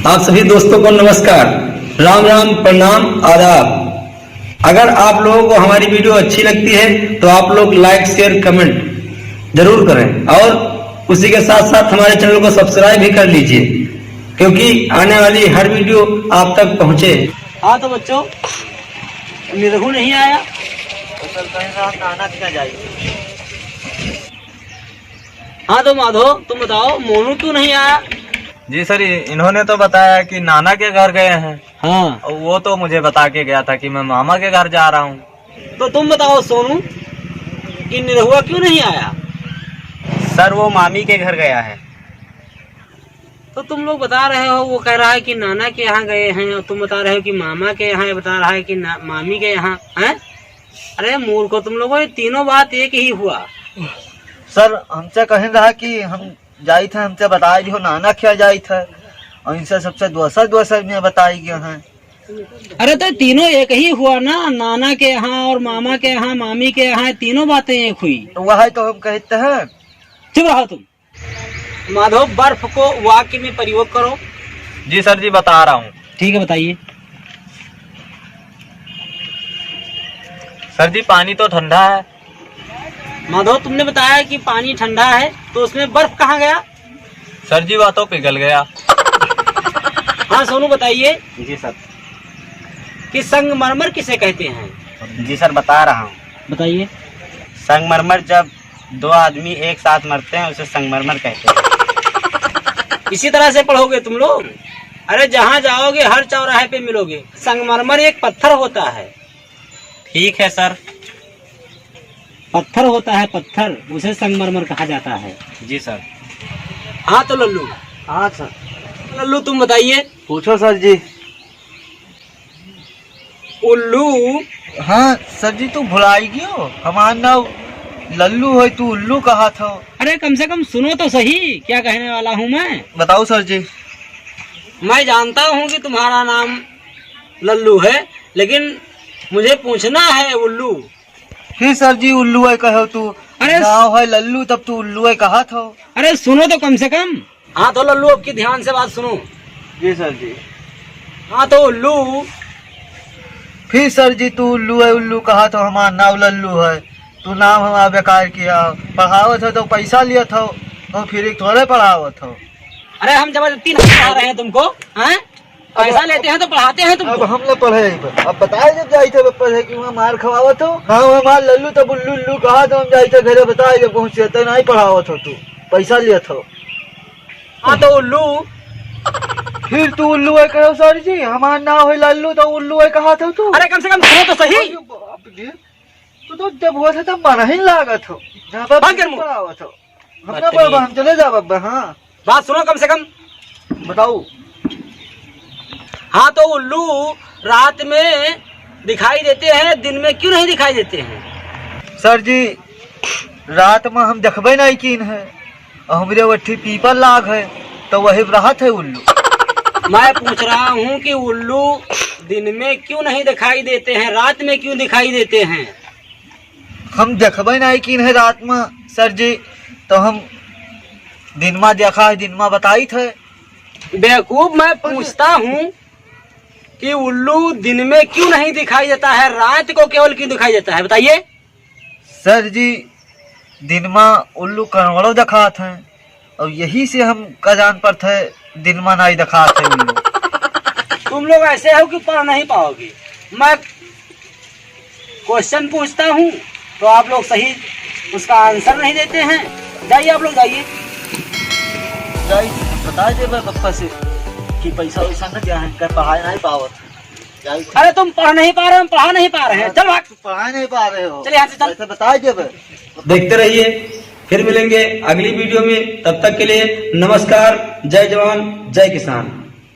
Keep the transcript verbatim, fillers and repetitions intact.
आप सभी दोस्तों को नमस्कार, राम राम, प्रणाम, आदाब। अगर आप लोगों को हमारी वीडियो अच्छी लगती है तो आप लोग लाइक, शेयर, कमेंट जरूर करें और उसी के साथ साथ हमारे चैनल को सब्सक्राइब भी कर लीजिए, क्योंकि आने वाली हर वीडियो आप तक पहुंचे। हाँ तो बच्चों, निरहू नहीं आया? तो सर, कहीं ना हम नाना के यहाँ जाए। हाँ तो माधव, तुम बताओ, मोनू क्यों नहीं आया? जी सर, इ-, इन्होंने तो बताया कि नाना के घर गए हैं। हाँ। और वो तो मुझे बता के गया था कि मैं मामा के घर जा रहा हूँ। तो तुम बताओ सोनू, कि निरहुआ क्यों नहीं आया? सर, वो मामी के घर गया है। तो तुम लोग बता रहे हो, वो कह रहा है कि नाना के यहाँ गए हैं, और तुम बता रहे हो कि मामा के यहाँ, ये बता रहा है कि ना, मामी के यहाँ, हैं? अरे मूर्खो तुम लोगों, ये तीनों बात एक ही हुआ। सर, हमसे कहिन रहा कि हम जाइत है, हमसे बताए दिहो नाना के यहाँ जाइत है, और इनसे सबसे दोसर दोसर में बताई गए हैं। अरे तो तीनों एक ही हुआ ना, नाना के यहाँ और मामा के यहाँ, मामी के यहाँ, तीनों बातें एक हुई। तो वही तो हम कहते हैं। चुप रहो तुम। माधव, बर्फ को वाक्य में प्रयोग करो। जी सर जी, बता रहा हूँ। ठीक है, बताइए। सर जी, पानी तो ठंडा है। माधव, तुमने बताया कि पानी ठंडा है, तो उसमें बर्फ कहाँ गया? सर जी, वह तो पिघल गया। हाँ सोनू, बताइए। जी सर। कि संगमरमर किसे कहते हैं? जी सर, बता रहा हूँ। बताइए। संगमरमर जब दो आदमी एक साथ मरते हैं, उसे संगमरमर कहते हैं। इसी तरह से पढ़ोगे तुम लोग? अरे, जहाँ जाओगे, हर चौराहे पे मिलोगे। संगमरमर एक पत्थर होता है। ठीक है सर। पत्थर होता है, पत्थर, उसे संगमरमर कहा जाता है। जी सर। हाँ तो लल्लू। हाँ सर। लल्लू, तुम बताइए। पूछो सर जी। उल्लू। हाँ सर जी, तू भुलाई गयो, हमार नाव लल्लू है, तू उल्लू कहत हो। अरे कम से कम सुनो तो सही, क्या कहने वाला हूँ मैं। बताओ सर जी। मैं जानता हूँ कि तुम्हारा नाम लल्लू है, लेकिन मुझे पूछना है उल्लू। फिर सर जी उल्लू है कहो तू, अरे नाव है लल्लू तब तू उल्लू है कहत हो। अरे सुनो तो कम से कम। हाँ तो लल्लू, अब की ध्यान से बात सुनो। जी सर जी। हाँ तो उल्लू। फिर सर जी तू उल्लू है उल्लू कहत हो, हमार नाव लल्लू है, तू नाम हमार बेकार किया, पढ़ावत हो तो पैसा लियत हो, तो फिर एक थोड़े पढ़ावत हो। अरे हम जबरदस्ती नहीं पढ़ा रहे हैं तुमको, हैं? पैसा लेते हैं तो पढ़ाते हैं तुमको। अब हम ना पढ़े, अब बताए जब जाइत है पढ़े कि वहाँ मार खवावत हो। हाँ, वहाँ मार लल्लू तब उल्लू उल्लू कहत हो, हम जाइत है घरे बताए जब पहुँचे तो नहीं पढ़ावत हो तू, पैसा लियत हो। हाँ तो उल्लू। फिर तू उल्लू है कहो सर जी, हमार नाव है लल्लू तो उल्लू है कहत हो तू। अरे कम से कम सुनो तो सही। अरे बाप रे, तू तो जब हुआ था तब मन ही लागत हो, जहाँ पर बंद कर मुंह। पढ़ावत हो। हम ना बदतमीज। पढ़बा, हम चले जाब अब, हाँ। बात सुनो कम से कम। बताओ। हाँ, तो उल्लू रात में दिखाई देते हैं, दिन में क्यों नहीं दिखाई देते हैं? सर जी, रात में हम देखबे नहीं कीन है, और हमरे वट्ठी पीपल लाग है, तो वही रहत है उल्लू। मैं पूछ रहा हूँ कि उल्लू दिन में क्यों नहीं दिखाई देते हैं, रात में क्यों दिखाई देते हैं? हम देखबे नहीं कीन है रात में सर जी, तो हम दिन में देखा है, दिन में बताइत है। बेवकूफ, मैं पूछता हूँ कि उल्लू दिन में क्यों नहीं दिखाई देता है, रात को केवल क्यों दिखाई देता है, बताइए। सर जी, दिन में उल्लू करोड़ों देखात हैं, और यही से हम का जान पड़त है, दिन में नहीं देखात है उल्लू। तुम लोग ऐसे हो कि पढ़ नहीं पाओगे। मैं क्वेश्चन पूछता हूँ तो आप लोग सही उसका आंसर नहीं देते हैं। जाइए आप लोग, जाइए। जाइए, बता दे बे पप्पा से कि पैसा वैसा न दिया है, कर पढ़ाई नहीं पावत है। जाइए। अरे तुम पढ़ नहीं पा रहे, हम पढ़ा नहीं पा रहे हैं। हाँ, चल भाग। तू पढ़ा नहीं पा रहे हो। चल यहाँ से चल। ऐसे बता दे बे। देखते रहिए, फिर मिलेंगे अगली वीडियो में। तब तक के लिए नमस्कार, जय जवान, जय किसान।